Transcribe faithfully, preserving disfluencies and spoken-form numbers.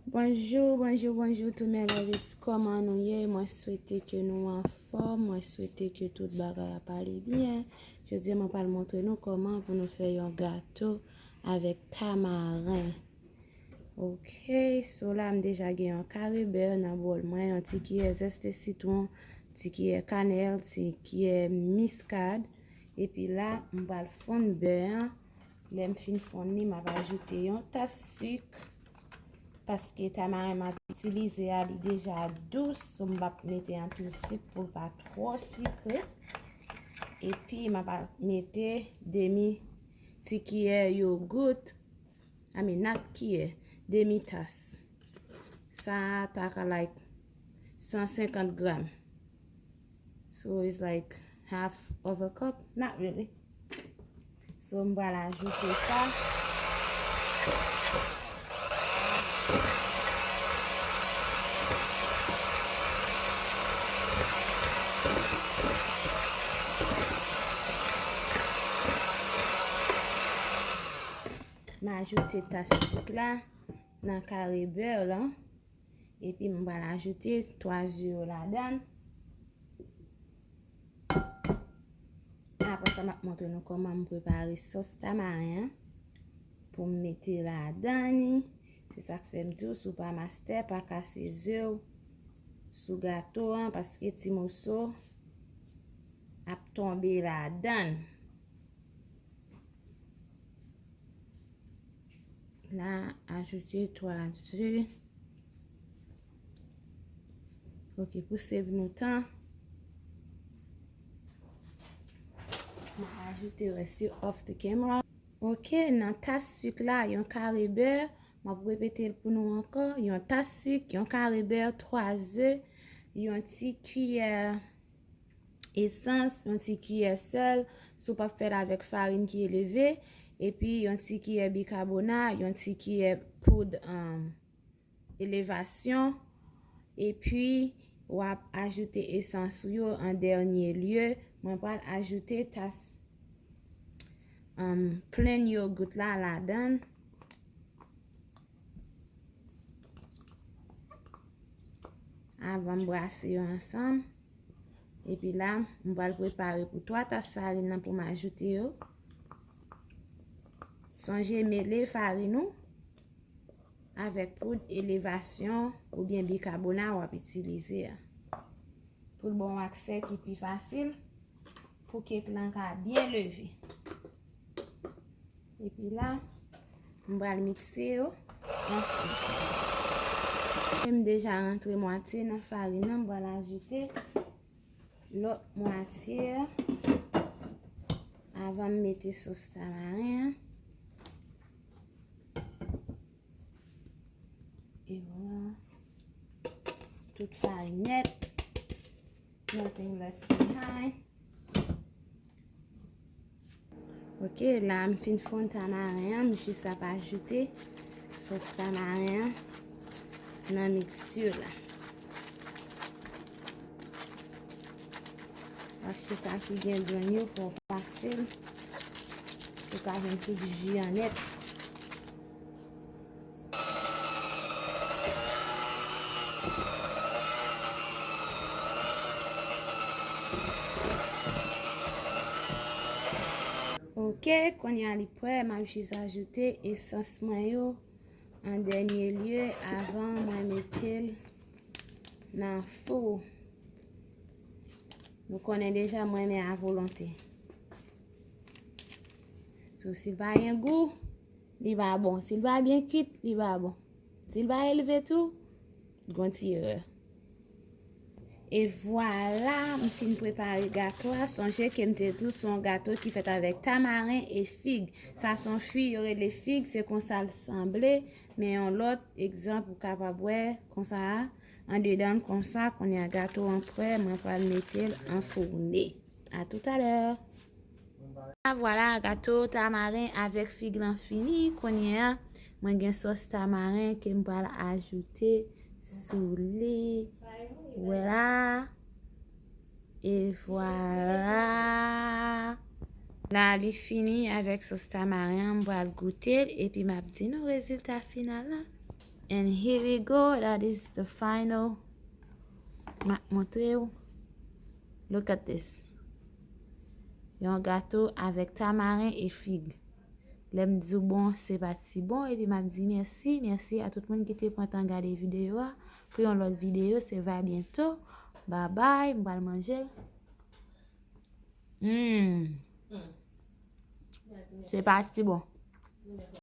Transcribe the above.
Bonjou, bonjou, bonjou tou mes lovies, kòman nou ye? Mwen swete ke nou anfòm, mwen swete ke tout bagay ap ale byen. Jodi a mwen pral montre nou kòman pou nou fè yon gato avèk tamaren. Ok, so la m deja gen yon kare bè nan bòl mwen, yon ti kiyè zeste sitwon, ti kiyè kanèl, ti kiyè miskad. Epi la, m pral fonn bè an. Lè m fin fonn li, m ap ajoute yon tas sik. Paske tamaren m ap itilize a, li deja dous, so m p ap mete anpil sik pou l pa twò sikre. Epi, m ap mete demi ti kiyè yogout, I mean, not kiyè, demi tas. Sa a ta ka, like, san senkant gram. So it's like half of a cup, not really. So m pral ajoute sa. M ajoute tas sik la nan kare bè lan. Epi m pral ajoute twa ze yo ladan. Apre sa, m ap montre nou kòman m prepare sòs tamaren an pou m mete ladan li. Se sa k fè m di w, si w pa mastè, pa kase ze w sou gato an, paske ti moso ap tonbe ladan l. La, ajoute twa ze. Ok, pou save nou tan, m a ajoute rès yo off the camera. Ok, nan tas sik la, yon kare bè, m ap repete l pou nou ankò, yon tas sik, yon kare bè, twa ze, yon ti kiyè esans, yon ti kiyè sèl, si w p ap fè l avèk farin ki eleve, epi yon ti kiyè bikabona, yon ti kiyè poud, um, elevasyon, epi w ap ajoute esans ou yo an dènye lye. Mwen pral ajoute tas, um, plen yogout la ladan l. Avan m brase yo ansanm. Epi la, m pral prepare pou twa tas farin nan pou m ajoute yo. Sonje mele farin ou avèk poud elevasyon oubyen bikabona w ap itilize a. Pou l ba w aksè ki pi fasil pou kèk lan ka byen leve. Epi la, m pral mikse yo ansanm. E m deja rantre mwatye nan farin nan, m pral ajoute lòt mwatye avan m mete sòs tamaren an. E vwala. Tout farin nèt. Nothing left behind. Ok, la m fin fonn tamaren an, m jis ap ajoute sòs tamaren an nan miksti la. Mache sa ki gen grenn yo, fò w pase l pou w ka jwenn tout ji an nèt. Ok, kounye a li prè, m ap jis ajoute esans mwen yo an dènye lye avan mwen mete l nan fou. Nou konnen deja mwen renmen a volonte. So, si l pa gen gou, li pa bon. Si l pa byen kuit, li pa bon. Si l pa elve tou, gon ti erè. E vwala, m fin prepare gato a. Sonje ke m te di w se yon gato ki fèt avèk tamaren e fig. Sa se yon fwi yo rele fig, se konsa l sanble. Men yon lòt egzanp ou kapab wè konsa a, andedan l konsa, kounye a gato an prè, mwen pral mete l anfoune. A toutalè. A vwala, gato tamaren avèk fig lan fini. Kounye a, mwen gen sòs tamaren ke m pral ajoute sou li. Vwala. E vwala. La, li fini avèk sòs tamaren an. M pral goute l, epi m ap di nou rezilta final la. And here we go, that is the final. M ap montre w. Look at this. Yon gato avèk tamaren e fig. Lè m di w bon, se pa ti bon, epi m ap di mèsi, mèsi a tout moun ki te pran tan gade videyo a. Pou yon lòt videyo, se va byento. Bye bye, m pral manje. Hmm. Se pa ti bon.